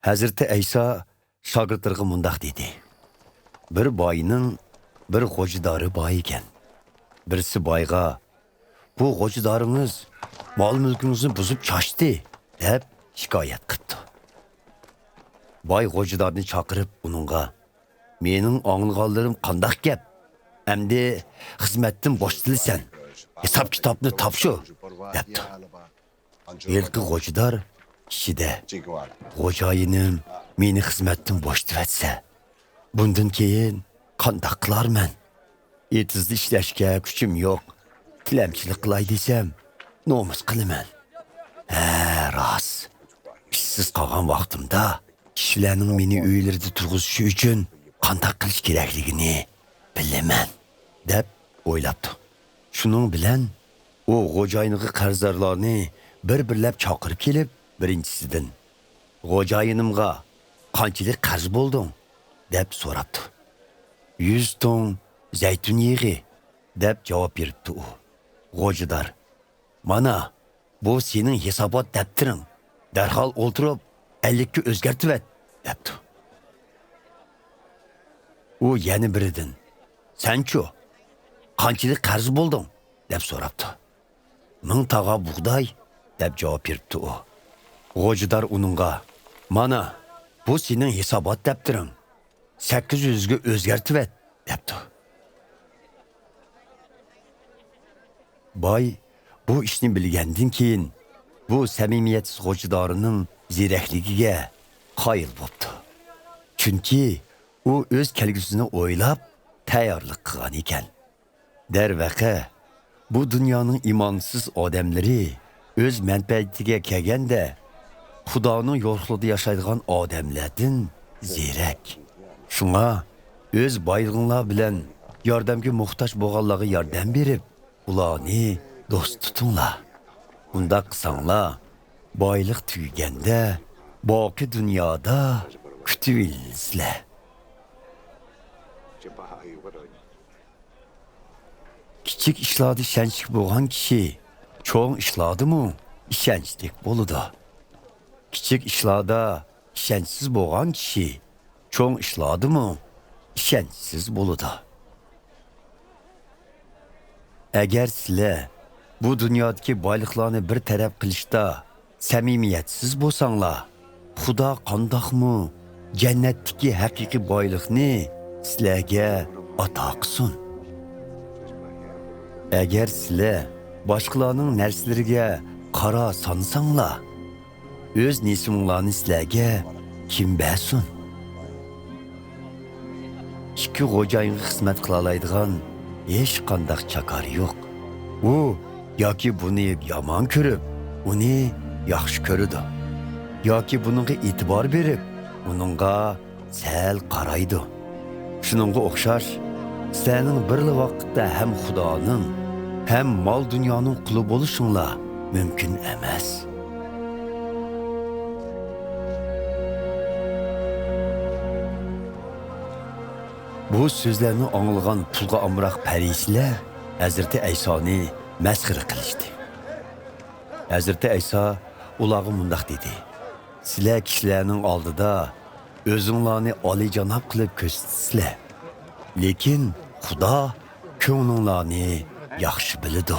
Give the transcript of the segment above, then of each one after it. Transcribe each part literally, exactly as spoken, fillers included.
ھەزرىتى ئەيسا شاگىرتلىرىغا مۇنداق دېدى: بىر باينىڭ بىر غوجىدارى بار ئىكەن. بىرسى بايغا: «بۇ غوجىدارىڭىز مال-مۈلكىڭىزنى بۇزۇپ چاچتى» دەپ شىكايەت قىپتۇ. باي غوجىدارنى چاقىرىپ ئۇنىڭغا: «مېنىڭ ئاڭلىغانلىرىم قانداق گەپ؟ ئەمدى خىزمەتتىن بوشىتىلىسەن، ھېساب-كىتابنى تاپشۇر» دەپتۇ. ھېلىقى غوجىدار ئىچىدە: «خوجايىنىم مېنى خىزمەتتىن بوشىتىۋەتسە، بۇندىن كېيىن قانداق قىلارمەن؟ ئېتىزدا ئىشلەشكە كۈچۈم يوق، تىلەمچىلىك قىلاي دېسەم، نومۇس قىلىمەن. ھە، راست، ئىشسىز قالغان ۋاقتىمدا كىشىلەرنىڭ مېنى ئۆيلىرىدە تۇرغۇزۇشى ئۈچۈن قانداق قىلىش كېرەكلىكىنى بىلىمەن» دەپ ئويلاپتۇ. شۇنىڭ بىلەن ئۇ غوجايىنىغا قەرزدارلارنى بىر-بىرلەپ چاقىرىپ كېلىپ، بىرىنچىسىدىن: «غوجايىنىمغا قانچىلىك قەرز بولدۇڭ؟» دەپ سوراپتۇ. «يۈز تۇڭ زەيتۇن يېغى» دەپ جاۋاب بېرىپتۇ ئۇ. غوجىدار: «مانا، بۇ سېنىڭ ھېسابات دەپتىرىڭ، دەرھال ئولتۇرۇپ ئەللىككە ئۆزگەرتىۋەت» دەپتۇ. ئۇ يەنە بىرىدىن: «سەنچۇ، قانچىلىك قەرز بولدۇڭ؟» دەپ سوراپتۇ. «مىڭ تاغا بۇغداي» دەپ جاۋاب بېرىپتۇ ئۇ. غوجىدار ئۇنىڭغا: «مانا، بۇ سېنىڭ ھېسابات دەپتىرىڭ، سەككىز يۈزگە ئۆزگەرتىۋەت» دەپتۇ. باي بۇ ئىشنى بىلگەندىن كېيىن، بۇ سەمىمىيەتسىز غوجىدارىنىڭ زېرەكلىكىگە قايىل بوپتۇ. چۈنكى ئۇ ئۆز كەلگۈسىنى ئويلاپ، تەييارلىق قىلغان ئىكەن. دەرۋەقە، بۇ دۇنيانىڭ ئىمانسىز ئادەملىرى ئۆز مەنپەئەتىگە كەلگەندە، خۇدانىڭ يورۇقلۇقىدا ياشايدىغان ئادەملەردىن زېرەك. شۇڭا ئۆز بايلىقىڭلار بىلەن ياردەمگە موھتاج بولغانلارغا ياردەم بېرىپ، ئۇلارنى دوست تۇتۇڭلار. ئۇنداق قىلساڭلار، بايلىق تۈگىگەندە باقىي دۇنيادا كۈتۈۋېلىنىسىلەر. كىچىك ئىشلاردا ئىشەنچلىك بولغان كىشى چوڭ ئىشلاردىمۇ ئىشەنچلىك بولىدۇ. كىچىك ئىشلاردا ئىشەنچسىز بولغان كىشى چوڭ ئىشلاردىمۇ ئىشەنچسىز بولىدۇ. ئەگەر سىلەر بۇ دۇنيادىكى بايلىقلارنى بىر تەرەپ قىلىشتا سەمىمىيەتسىز بولساڭلار، خۇدا قانداقمۇ جەننەتتىكى ھەقىقىي بايلىقنى سىلەرگە ئاتا قىلسۇن؟ ئەگەر سىلەر باشقىلارنىڭ نەرسىلىرىگە قارا سانىساڭلار، ئۆز نېسىۋىڭلارنى سىلەرگە كىم بەرسۇن؟ ئىككى خوجايىنغا خىزمەت قىلالايدىغان ھېچقانداق چاكار يوق. ئۇ ياكى بۇنى يامان كۆرۈپ، ئۇنى ياخشى كۆرىدۇ. ياكى بۇنىڭغا ئېتىبار بېرىپ، ئۇنىڭغا سەل قارايدۇ. شۇنىڭغا ئوخشاش، سىلەرنىڭ بىرلا ۋاقىتتا ھەم خۇدانىڭ، ھەم مال-دۇنيانىڭ قۇلى بولۇشۇڭلار مۇمكىن ئەمەس. بۇ سۆزلەرنى ئاڭلىغان پۇلغا ئامراق پەرىسىيلەر ھەزرىتى ئەيسانى مەسخىرە قىلىشتى. ھەزرىتى ئەيسا ئۇلارغا مۇنداق دېدى: سىلەر كىشىلەرنىڭ ئالدىدا ئۆزۈڭلارنى ئالىيجاناب قىلىپ كۆرسىتىسىلەر، لېكىن خۇدا كۆڭلۈڭلارنى ياخشى بىلىدۇ.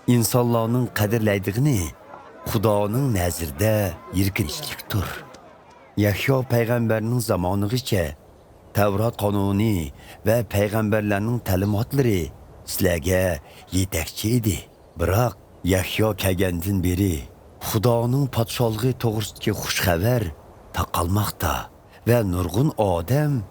ئىنسانلارنىڭ قەدىرلەيدىغىنى خۇدانىڭ نەزىرىدە يىركىنچلىكتۇر. يەھيا پەيغەمبەرنىڭ زامانىغىچە تەۋرات قانۇنى ۋە پەيغەمبەرلەرنىڭ تەلىماتلىرى سىلەرگە يېتەكچى ئىدى. بىراق يەھيا كەلگەندىن بېرى خۇدانىڭ پادىشاھلىقى توغرىسىدىكى خۇش خەۋەر تارقالماقتا ۋە نۇرغۇن ئادەم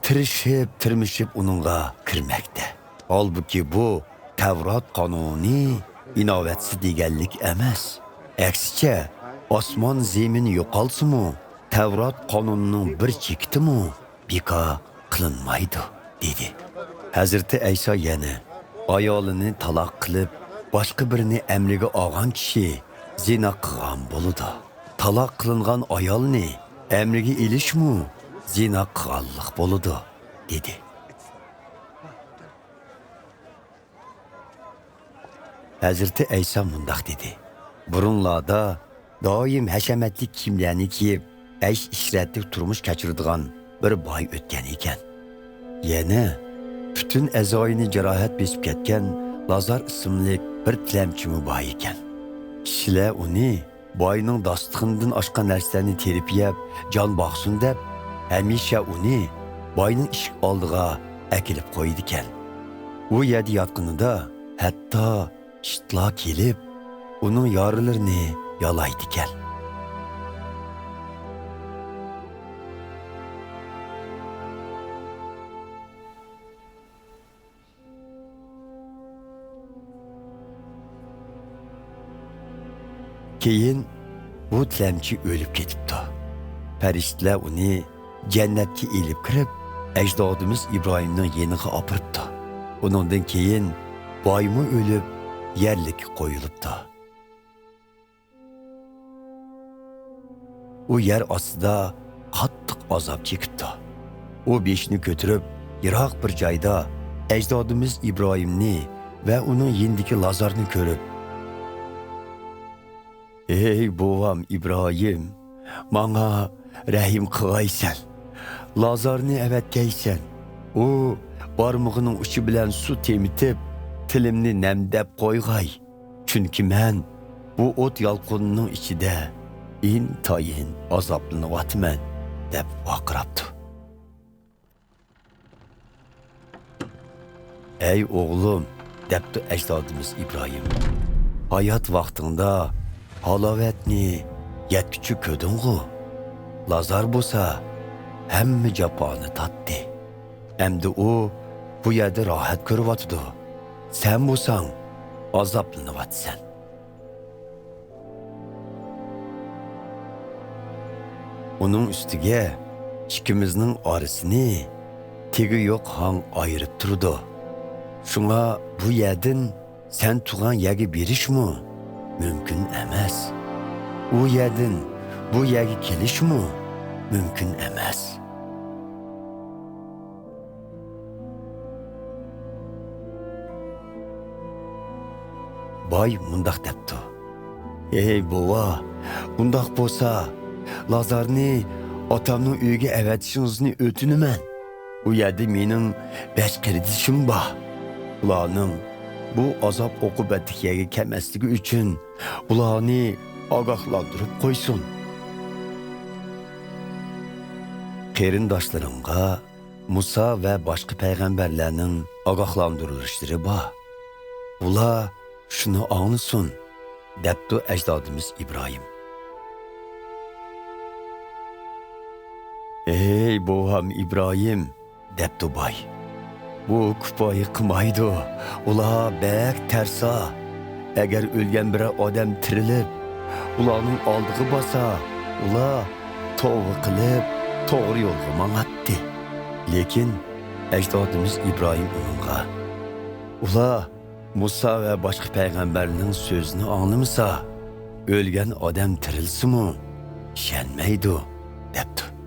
تىرىشىپ-تىرمىشىپ ئۇنىڭغا كىرمەكتە. ھالبۇكى، بۇ تەۋرات قانۇنى ئىناۋەتسىز دېگەنلىك ئەمەس. ئەكسىچە، ئاسمان زېمىن يوقالسىمۇ، تەۋرات قانۇنىنىڭ بىر چېكىتىمۇ بىكار قىلىنمايدۇ، دېدى. ھەزرىتى ئەيسا يەنە: ئايالىنى تالاق قىلىپ، باشقا بىرىنى ئەمرىگە ئالغان كىشى زىنا قىلغان بولىدۇ. تالاق قىلىنغان ئايالنى ئەمرىگە ئېلىشمۇ زىنا قىلغانلىق بولىدۇ، دېدى. ھەزرىتى ئەيسا مۇنداق دېدى: بۇرۇنلاردا دائىم ھەشەمەتلىك كىيىملەرنى كىيىپ، ئەيش-ئىشرەتلىك تۇرمۇش كەچۈرىدىغان بىر باي ئۆتكەن ئىكەن. يەنە پۈتۈن ئەزايىنى جاراھەت بېسىپ كەتكەن لازار ئىسىملىك بىر تىلەمچىمۇ بار ئىكەن. كىشىلەر ئۇنى باينىڭ داستىخىنىدىن ئاشقان نەرسىلەرنى تېرىپ يەپ، جان باقسۇن دەپ، ھەمىشە ئۇنى باينىڭ ئىشىك ئالدىغا ئەكېلىپ قويىدىكەن. ئۇ يەردە ياتقىنىدا ھەتتا ئىتلار كېلىپ، ئۇنىڭ يارىلىرىنى يالايدىكەن. كېيىن بۇ تىلەمچى ئۆلۈپ كېتىپتۇ. پەرىشتىلەر ئۇنى جەننەتكە ئېلىپ كىرىپ، ئەجدادىمىز ئىبراھىمنىڭ يېنىغا ئاپىرىپتۇ. ئۇنىڭدىن كېيىن بايمۇ ئۆلۈپ، يەرلىككە قويۇلۇپتۇ. ئۇ يەر ئاستىدا قاتتىق ئازاب چېكىپتۇ. ئۇ بېشىنى كۆتۈرۈپ، يىراق بىر جايدا ئەجدادىمىز ئىبراھىمنى ۋە ئۇنىڭ يېنىدىكى لازارنى كۆرۈپ، «ئەي بوۋام ئىبراھىم، ماڭا رەھىم قىلغايسەن، لازارنى ئەۋەتكەيسەن. ئۇ بارمىقىنىڭ ئۇچى بىلەن سۇ تېمىتىپ، تىلىمنى نەمدەپ قويغاي. چۈنكى مەن بۇ ئوت يالقۇنىنىڭ ئىچىدە ئىنتايىن ئازابلىنىۋاتىمەن» دەپ ۋارقىراپتۇ. «ئەي ئوغلۇم»، دەپتۇ ئەجدادىمىز ئىبراھىم، «ھايات ۋاقتىڭدا ھالاۋەتنى يەتكۈچە كۆردۈڭغۇ؟ لازار بولسا ھەممە جاپانى تارتتى. ئەمدى ئۇ بۇ يەردە راھەت كۆرۈۋاتىدۇ. سەن بولساڭ ئازابلىنىۋاتىسەن. ئۇنىڭ ئۈستىگە ئىككىمىزنىڭ ئارىسىنى تېگى يوق ھاڭ ئايرىپ تۇرىدۇ. شۇڭا بۇ يەردىن سەن تۇرغان يەرگە بېرىشمۇ مۇمكىن ئەمەس. ئۇ يەردىن بۇ يەرگە كېلىشمۇ مۇمكىن ئەمەس.» باي مۇنداق دەپتۇ: «ئەي بوۋا، ئۇنداق بولسا، لازارنى ئاتامنىڭ ئۆيىگە ئەۋەتىشىڭىزنى ئۆتۈنىمەن. ئۇ يەردە مېنىڭ بەش قېرىندىشىم بار. ئۇلارنىڭ بۇ ئازاب-ئوقۇبەتلىك يەرگە كەلمەسلىكى ئۈچۈن ئۇلارنى ئاگاھلاندۇرۇپ قويسۇن. قېرىنداشلىرىڭغا مۇسا ۋە باشقا پەيغەمبەرلەرنىڭ ئاگاھلاندۇرۇلۇشلىرى بار. ئۇلار شۇنى ئاڭلىسۇن»، دەپتۇ ئەجدادىمىز ئىبراھىم. «ئەي بوۋام ئىبراھىم»، دەپتۇ باي، «بۇ كۇپايە قىلمايدۇ. ئۇلار بەك تەرسا. ئەگەر ئۆلگەن بىرەر ئادەم تىرىلىپ، ئۇلارنىڭ ئالدىغا بارسا، ئۇلار توۋا قىلىپ، توغرا يولغا ماڭاتتى.» لېكىن ئەجدادىمىز ئىبراھىم ئۇنىڭغا، «ئۇلار مۇسا ۋە باشقا پەيغەمبەرنىڭ سۆزىنى ئاڭلىمىسا، ئۆلگەن ئادەم تىرىلسىمۇ ئىشەنمەيدۇ» دەپتۇ.